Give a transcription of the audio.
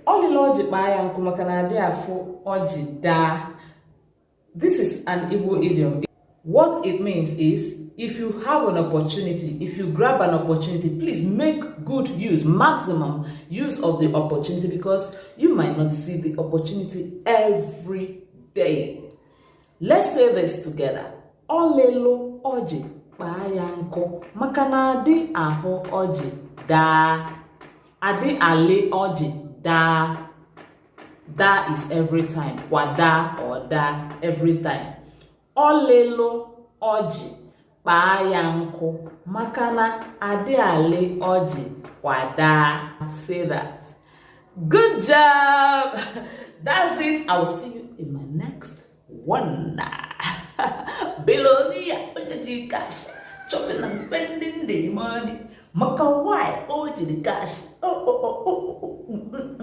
Ọlịla ọjị kpaa ya nkụ maka na adị afụ ọjị daa. This is an Igbo idiom. What it means is, if you have an opportunity, if you grab an opportunity, please make good use, maximum use of the opportunity, because you might not see the opportunity every day. Let's say this together. Ọlịlụ ọjị kpaa ya nkụ maka na adị ahụ ọjị daa. Adị alị ọjị daa. Daa is every time. Kwa daa or daa, every time. Ọlịlụ ọjị kpaa ya nkụ maka na adị alị ọjị kwa daa. Say that. Good job. That's it. I will see you in my next one. Billionaire onye ji cash, chopping and spending the money. Maka why o jiri cash? Oh.